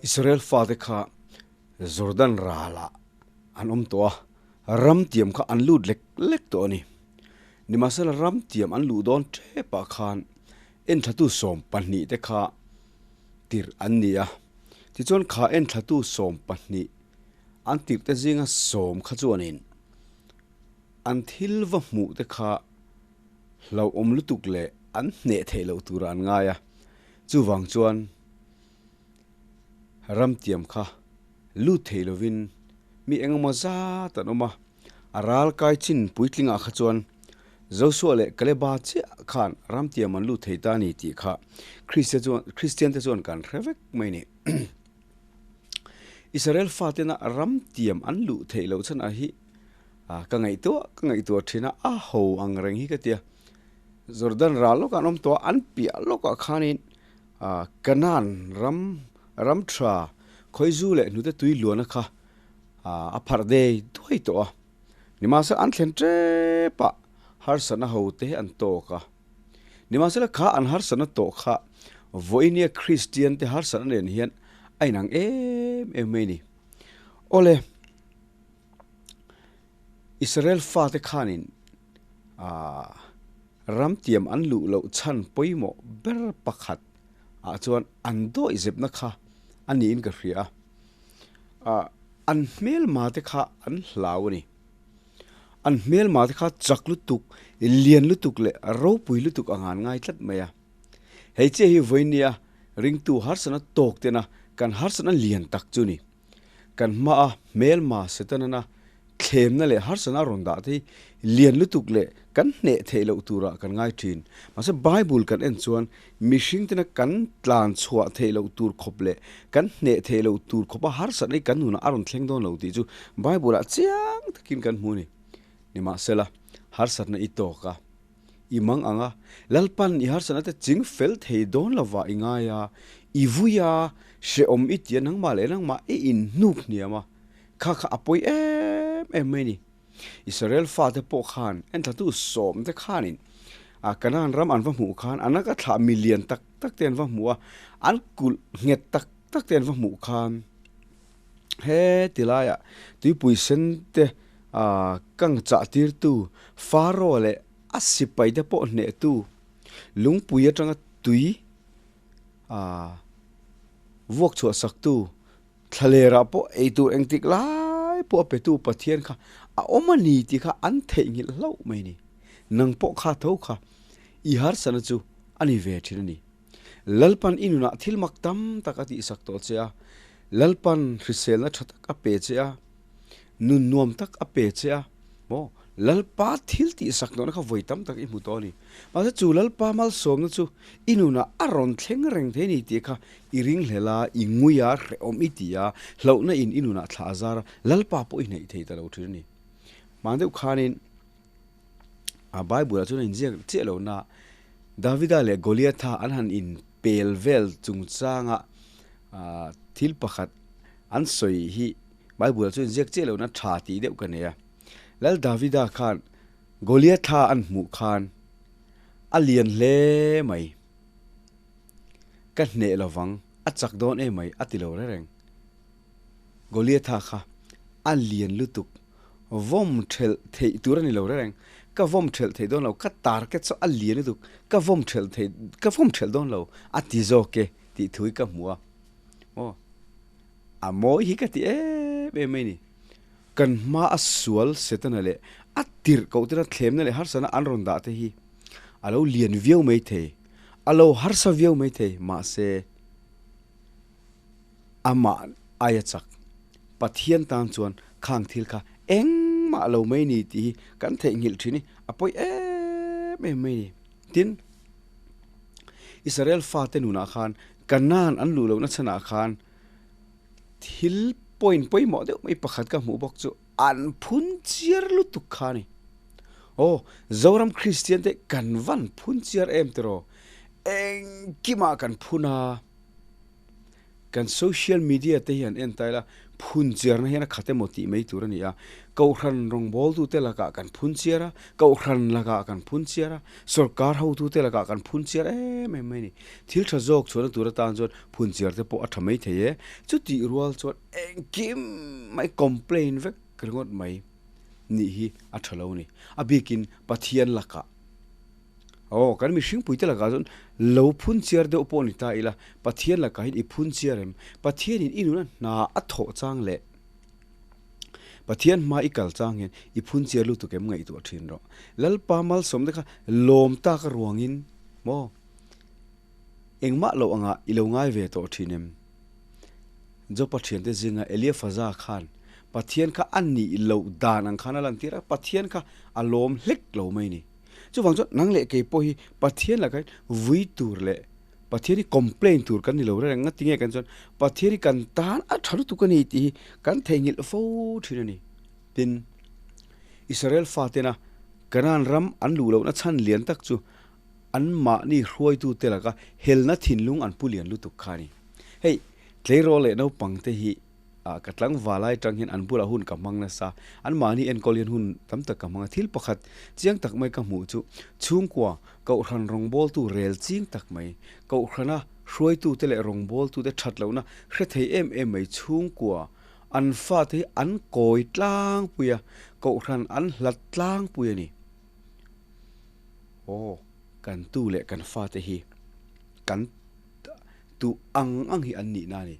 Israel fate kha Jordan ralah an awm tawh a, ram tiam kha an lut lek lek tawh a ni. Nimahsela ram tiam an luh dawn tepah khan enthlatu 12 te kha tirh an ni a. Tichuan kha enthlatu 12 an tirh te zinga sawm kha chuanin an thil va hmuh te kha hlauhawm lutuk leh an hneh theih loh turah an ngai a. Chuvang chuan ram tiam kha lut thei lovin mi engemaw zat an awm a, a ral kai chin puitlingah kha chuan Joshua leh Kaleba chiah khan ram tiam an lut thei ta a ni tih kha Kristian te chuan kan hre vek mai a ni. Israel fatena ram tiam an luh theih loh chhan ah hi ka ngaihtuah ka ngaihtuah thin a, a ho ang reng hi ka tia. Jordan ral lawkah an awm tawh a, an piah lawkah khanin Canaan ram ram tha khawizu leh hnute tui luana kha a pharh dei duai tawh a. Nimahsela an thlen tep a, harsatna ho te an tawk a. Nimahsela kha an harsatna tawh kha vawinia Kristian te harsatna nen hian a inang em em mai a ni. Awle, Israel fate khanin ram tiam an luh loh chhan pawimawh ber pakhat ah chuan an dawih zepna kha a niin ka hria a. An hmelma te kha an hlau a ni. An hmelma te kha chak lutuk, lian lutuk leh ropui lutuk ang an ngai tlat mai a. Hei chiah hi vawinia ringtu harsatna tawk tena kan harsatna lian tak chu ni. Kan hmaa hmelma Setanana thlemna leh harsatna a rawn dah te hi lian lutuk leh kan hneh theih loh turah kan ngai thin. Mahse Bible kan en chuan mihring tena kan tlan chhuah theih loh tur khawp leh kan hneh theih loh tur khawpa harsatna hi kan nunah a rawn thleng dawn lo tih chu Bible ah chiang takin kan hmu a ni. Nimahsela, harsatna i tawk a, i mang ang a, Lalpan i harsatna te ching fel thei dawn lova i ngai a, i vui a, hrehawm i ti a, nangmah leh nangmah i inhnuk hniam a, Kha kha a pawi em em mai ni. Israel fate pawh khan enthlatu sawmte khanin a Kanaan ram an va hmuh khan an laka thlah milian tak tak te an va hmuh a, an kulh nghet tak tak te an va hmuh khan he ti laiah tuipui sen te a kang chah tirtu Pharaoh leh a sipai te pawh hnehtu lungpui atanga tui a vuak chhuah saktu Thlalerah pawh eitur engtik lai pawh a petu Pathian kha a awm a ni tih kha an theihnghilh hlauh mai a ni. Nang pawh kha tho kha i harsatna chu a ni ve thin a ni. Lalpan i nunah thil mak tam tak a tihsak tawh che a, Lalpan hriselna tha tak a pe che a, nun nuam tak a pe che a, maw? Lalpa thil tihsak nawhna kha vawi tam tak i hmu tawh a ni. Mahse chu Lalpa malsawmna chu i nunah a rawn thleng reng thei a ni tih kha i ringhlel a, i ngui a, hrehawm i ti a, hlauhna in i nunah thla a zar a, Lalpa pawh i hnaih thei ta lo thin a ni. Hmaan deuh khanin a Bible ah chuan a inziak chiah lo na Davida leh Goliatha an han inpel vel chungchanga thil pakhat an sawi hi Bible ah chuan inziak chiah lo na tha tih deuh ka nei a. Lal Davida khan Goliatha an hmuh khan a lian hle mai. Ka hneh lovang, a chak dawn em mai a ti lo reng reng. Goliatha kha a lian lutuk, vawm thelh theih tur a ni lo reng reng. Ka vawm thelh theih dawn lo, ka target chu a lian lutuk, ka vawm thelh theih, ka vawm thelh dawn lo a ti zawk e tih thu hi ka hmu a. Aw, a mawi hi ka ti em em mai ni. Kan hma a sual Setana leh a tirh koh tena thlemna leh harsana an rawn dah te hi a lo lian viau mai thei, a lo harsa viau mai thei, mahse amah aia chak Pathian tan chuan khang thil kha engmah lo mai ni tih hi kan theihnghilh thin hi a pawi em em mai ni. Tin, Israel fate nunah khan Kanaan an luh lohna chhanah khan Thil point pawimawh deuh mai pakhat ka hmuh bawk chu an phun chiar lutuk kha a ni. Aw, Zoram Kristian te kan van phun chiar em tiraw? Engkimah kan phun a, kan social media te hian en ta ila phun chiarna hian a khat emaw tih mai tur a ni a. Kohhran rawngbawltute lakah kan phun chiar a, Kohhran lakah kan phun chiar a, Sorkar hotute lakah kan phun chiar em em mai a ni. Thil tha zawk chhuahna tur atan chuan phun chiar te pawh a tha mai thei e. Chutih rual chuan engkim mai complain vek ringawt mai nih hi a tha lo a ni. A bikin Pathian lakah. Aw, kan mihringpuite lakah chuan lo phun chiar deuh pawh ni ta ila, Pathian lakah hian i phun chiar em? Pathianin i nuna hna a thawh chang leh Pathian hma i kal chang hian i phun chiar lutuk em ngaihtuah thin rawh. Lalpa malsawmte kha lawm tak a ruangin maw engmah loh angah i lo ngai ve tawh thin em? Jopa thiante zinga Eliafaza khan Pathian kha a nih loh dan ang khan a lantir a, Pathian kha a lawm hlek lo mai a ni. Chuvang chuan nang leh kei pawh hi Pathian lakah hian vui tur leh Pathian hi complain tur kan ni lo reng reng tinge kan chuan Pathian hi kan tan a tha lutuk a ni tih hi kan theihnghilh fo thin a ni. Tin, Israel fatena Canaan ram an luh lohna chhan lian tak chu anmahni hruaitute laka helna thinlung an pu lian lutuk kha a ni. Hei, tleirawl leh naupangte hi Ah ka tlangval lai tang hian an bulah hun ka hmang nasa. Anmahni enkawl hian hun tam tak ka hmang a. Thil pakhat chiang tak mai ka hmuh chu chhungkua Kohhran rawngbawltu rel ching tak mai, Kohhrana hruaitute leh rawngbawltute that lohna hre thei em em mai chhungkua an fate hi an kawi tlangpui a, Kohhran an hlat tlangpui a ni. Aw, kan tu leh kan fate hi kan Tu ang ang hi an nihna a ni.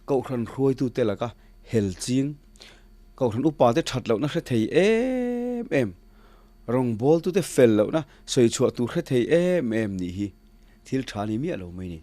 Kohhran hruaitute laka hel ching, Kohhran upate that lohna hre thei em em, rawngbawltute fel lohna sawi chhuah tur hre thei em em nih hi thil tha ni miah lo mai ni.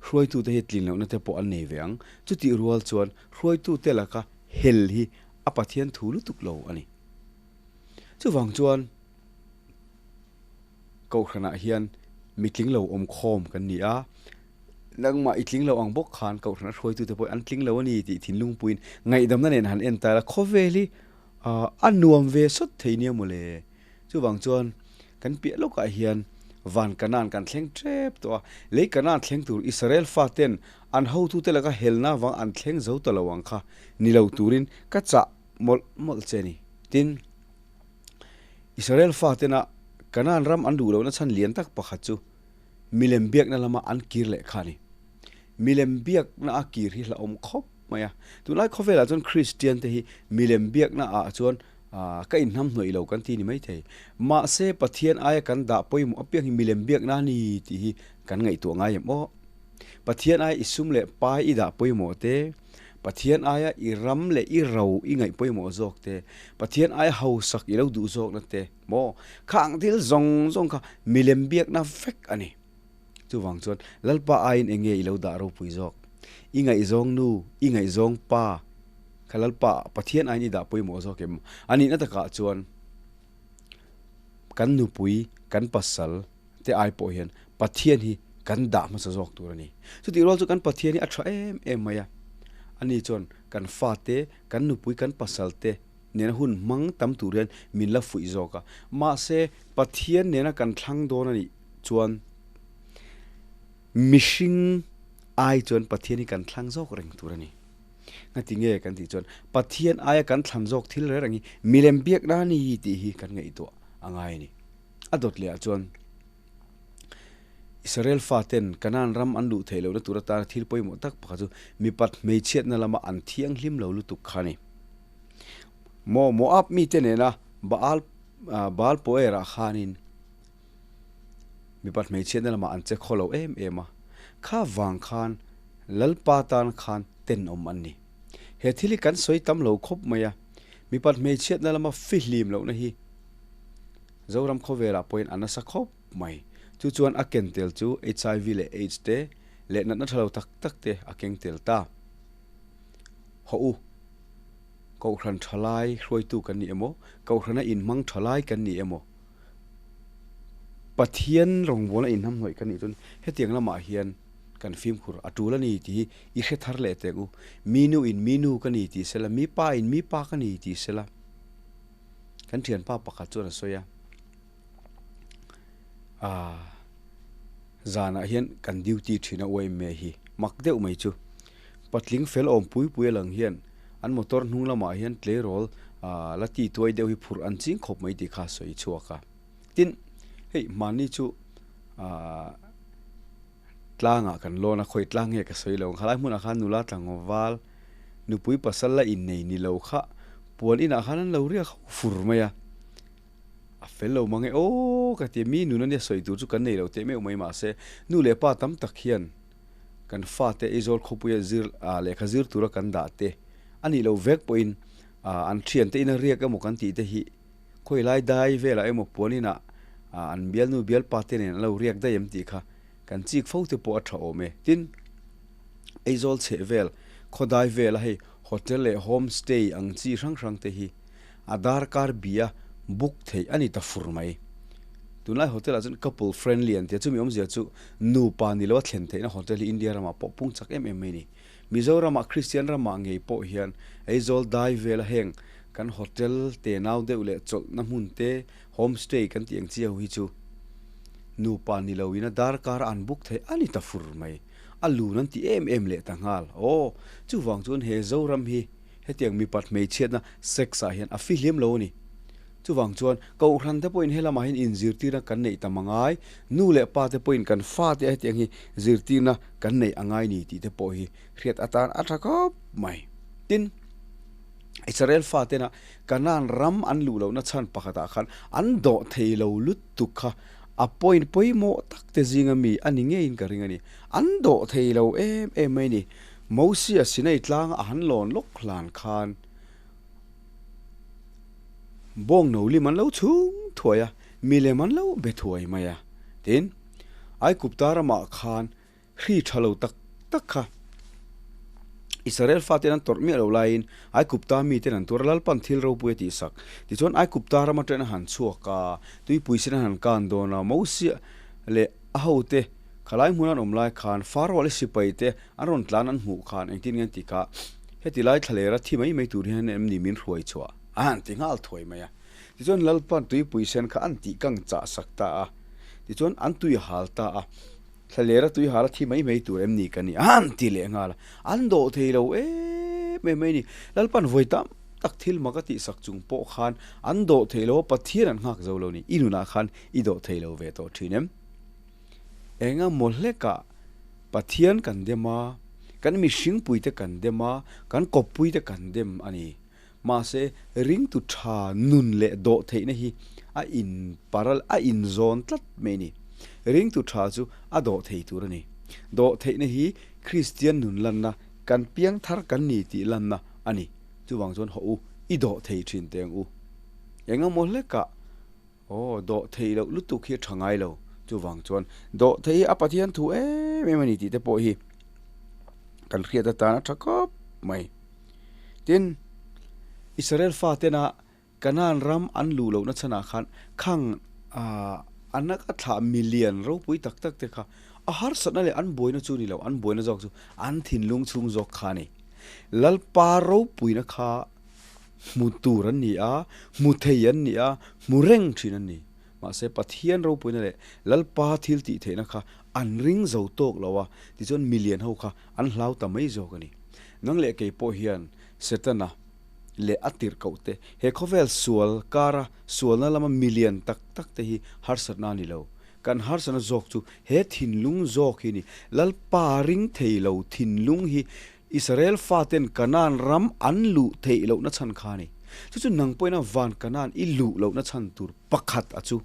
Hruaitute hi tlin lohna te pawh an nei ve ang. Chutih rual chuan hruaitute laka hel hi a Pathian thu lutuk lo a ni. Chuvang chuan. Kohhranah hian mi tling lo awm khawm kan ni a, nangmah i tling lo ang bawk khan Kohhran a hruaitute pawh an tling lo a ni tih thinlungpuiin ngaihdamna nen han en ta la, khawvel hi a nuam ve sawt thei nia mawle. Chuvang chuan kan piah lawkah hian van Kanaan kan thleng tep tawh a, lei Kanaan thleng tur Israel faten an hotute laka helna avang an thleng zo ta lo ang kha ni lo turin ka chah mawlh mawlh che a ni. Tin. Israel fatena Kanaan ram an duh lohna chhan lian tak pakhat chu milem biakna lama an kir leh kha a ni. Milem biakna a kir hi hlauhawm khawp mai a. Tunlai khawvelah chuan Kristian te hi milem biakna ah chuan ka inhnam hnawih lo kan ti ni mai thei. Mahse Pathian aia kan dah pawimawh apiang hi milem biakna a ni tih hi kan ngaihtuah ngai em aw. Pathian aia i sum leh pai i dah pawimawh te, Pathian aia i ram leh i ro i ngaih pawimawh zawk te, Pathian aia hausak i lo duh zawkna te maw? Khang thil zawng zawng kha milem biakna vek a ni. Chuvang chuan Lalpa aiin eng nge i lo dah ropui zawk? I ngaihzawng nu, i ngaihzawng pa kha Lalpa Pathian aiin i dah pawimawh zawk em? A nihna takah chuan kan nupui, kan pasal te ai pawh hian Pathian hi kan dah hmasa zawk tur a ni. Chutih rual chu kan Pathian hi a tha em em mai a. Ani chuan kan fate, kan nupui, kan pasal te nena hun hmang tam tur hian min la fuih zawk a. Mahse, Pathian nena kan thlang dawn a nih chuan mihring ai chuan Pathian hi kan thlang zawk reng tur a ni. Ngati nge kan tih chuan Pathian aia kan thlan zawk thil reng reng hi milem biakna a ni tih hi kan ngaihtuah a ngai a ni. A dawt leh ah chuan Israel faten Kanaan ram an luh theih lohna tur atana thil pawimawh tak pakhat chu mipat hmeichhiatna lama an thianghlim lo lutuk kha a ni. Maw Moab mite nena Baal Baal Poer-ah khanin mipat hmeichhiatna lamah an che khaw lo em em a, kha vang khan Lalpa tan khan tenawm an ni. He thil hi kan sawi tam lo khawp mai a, mipat hmeichhiatna lama fihlim lohna hi Zoram khawvelah pawhin a nasa khawp mai. Chu chuan a ken tel chu HIV leh aids te leh natna tha lo tak tak te a keng tel ta. Hawh u, Kohhran thalai hruaitu kan ni emaw, Kohhrana inhmang thalai kan ni emaw, Pathian rawngbawlna inhnamhnawih kan nih chuan hetiang lamah hian kan fimkhur a tul a ni tih hi i hre thar leh teh u. Mi nu in mi nu ka ni tih sela, mi pa in mi pa ka ni tih sela. Kan thianpa pakhat chuan a sawi a, Aaa, zanah hian kan duty thin a uaim mai hi, mak deuh mai chu. Patling fel awm pui pui a lang hian An motor hnung lamah hian tleirawl la ti tuai deuh hi phurh an ching khawp mai tih kha a sawi chhuak a. Tin, hei mahni chu tlangah kan lawn a, khawi tlang nge ka sawi lo ang, khalai hmunah khan nula tlangval nupui pasal la innei ni lo kha puan inah khan an lo riak ho fur mai a. A fel lo mang e aw ka ti a, mi nun ania sawi tur chu kan nei lo teh meuh mai mahse nu leh pa tam tak hian kan fate Aizawl khawpuia zir lehkha zir tura kan dah te a nih loh vek pawhin an thiante ina riak emaw kan tih te hi khawi lai dai velah emaw puan inah an bialnu bialpa te nen an lo riak daih em tih kha kan chik fo te pawh a tha awm e. Tin, Aizawl chheh vel khawdai vela hei hotel leh home stay ang chi hrang hrang te hi a darkar bia book theih a ni ta fur mai. Tunlai hotel ah chuan couple friendly an ti a, chumi awmzia chu nupa ni lo a thlen theihna hotel hi India ramah pawh pung chak em em mai a ni. Mizoramah Kristian ramah ngei pawh hian Aizawl dai vela heng kan hotel te nau deuh leh chawlhna hmun te home stay kan tih ang chi ho hi chu nupa ni lo in a darkar an book theih a ni ta fur mai. A lun an ti em em leh ta nghal. Aw, chuvang chuan he Zoram hi Hetiang mipat hmeichhiatna sex ah hian a fihlim lo a ni. Chuvang chuan Kohhran te pawhin helamah hian inzirtirna kan neih tam a ngai, nu leh pa te pawhin kan fate a hetiang hi zirtirna kan neih a ngai ni tih te pawh hi hriat atan a tha khawp mai. Tin, Israel fatena Kanaan ram an luh lohna chhan pakhatah khan an dawh thei lo lutuk kha a point pawimawh tak te zinga mi a ni ngeiin ka ring a ni. An dawh thei lo em em mai a ni. Mosia Sinai tlanga a han lawn lawk hlan khan bawng no lim an lo chhung thuai a, milem an lo be thuai mai a. Tin, Aigupta ramah khan hri tha lo tak tak kha Israel faten an tawrh miah lo laiin Aigupta miten an tuar a, Lalpan thil ropui a tihsak. Tichuan Aigupta ram atangin a han chhuak a, tuipui sen a han kan dawn a, Mosia leh a hote khalai hmun an awm lai khan Pharaoh leh sipai te An rawn tlan an hmuh khan engtin nge an ti kha, heti lai thlalera thi mai mai tur hian em ni min hruai chhuah a han ti nghal thuai mai a. Tichuan Lalpa'n tuipui sen kha an tih kang chah sak ta a, tichuan an tui hal ta a, thlalera tui hal a thi mai mai tur em ni ka ni a han ti leh nghal a, an dawh thei lo em em mai ni. Lalpa'n vawi tam tak thil mak a tih sak chung pawh khan an dawh thei lo a, Pathian an nghak zo lo ni, i nunah khan i dawh thei lo ve tawh thin em? Enga maw hlekah Pathian kan dem a, kan mihringpuite kan dem a, kan kawppuite kan dem a ni. Mahse, ringtu tha nun leh dawh theihna hi a in paral, a inzawn tlat mai a ni. Ringtu tha chu a dawh thei tur a ni. Dawh theihna hi Kristian nun lanna, kan piang thar kan ni tih lanna a ni. Chuvang chuan hawh u, i dawh thei thin teng u. Enga maw hlekah Aw, dawh theih loh lutuk hi a tha ngai lo. Chuvang chuan dawh theih hi a Pathian thu em em a ni tih te pawh hi kan hriat atan a tha khawp mai. Tin, Israel fatena Kanaan ram an luh lohna chhanah khan khang a naka thlah milian ropui tak tak te kha a harsatna leh an buaina chu ni lo, an buaina zawk chu an thinlung chhung zawk kha a ni. Lalpa ropuina kha Hmu tur an ni a, hmu thei an ni a, hmu reng thin an ni. Mahse, Pathian ropuina leh Lalpa thil tih theihna kha an ring zo tawk lo a, tichuan milian ho kha an hlau ta mai zawk a ni. Nang leh kei pawh hian Setana leh a tirhkoh te, he khawvel sual kara sualna lama milian tak tak te hi harsatna a ni lo. Kan harsatna zawk chu he thinlung zawk hi a ni. Lalpa ring thei lo thinlung hi Israel faten Kanaan ram an luh theih lohna chhan kha a ni. Chu chu nang pawhin a van Kanaan i luh lohna chhan tur pakhat a chu.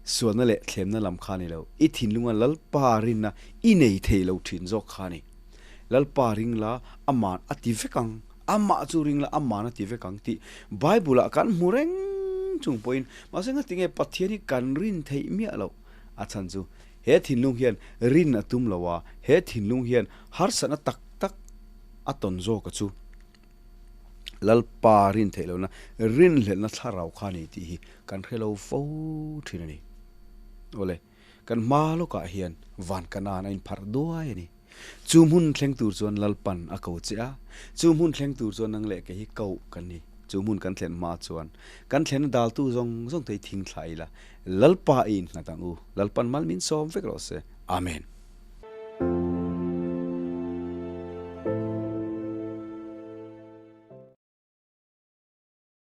Sualna leh thlemna lam kha a ni lo. I thinlunga Lalpa rinna i nei thei lo thin zawk kha a ni. Lalpa ring la, aman a ti vek ang. Amah chu ring la, aman a ti vek ang tih Bible-ah kan hmu reng chung pawhin mahse ngatinge Pathian hi kan rin theih miah loh a chhan chu He thinlung hian rin a tum lo a, he thinlung hian harsatna tak tak a tawn zawk a chu. Lalpa rin theih lohna, rinhlelhna thlarau kha a ni tih hi kan hre lo fo thin a ni. Awle, kan hma lawkah hian van Kanaan a inpharh duai a ni. Chu hmun thleng tur chuan Lalpan a ko che a, chu hmun thleng tur chuan nang leh kei hi koh kan ni. Chu hmun kan thlen hma chuan kan thlenna daltu zawng zawng te hi thing thla ila, Lalpa i innghat ang u. Lalpan mal min sawm vek rawh se. Amen.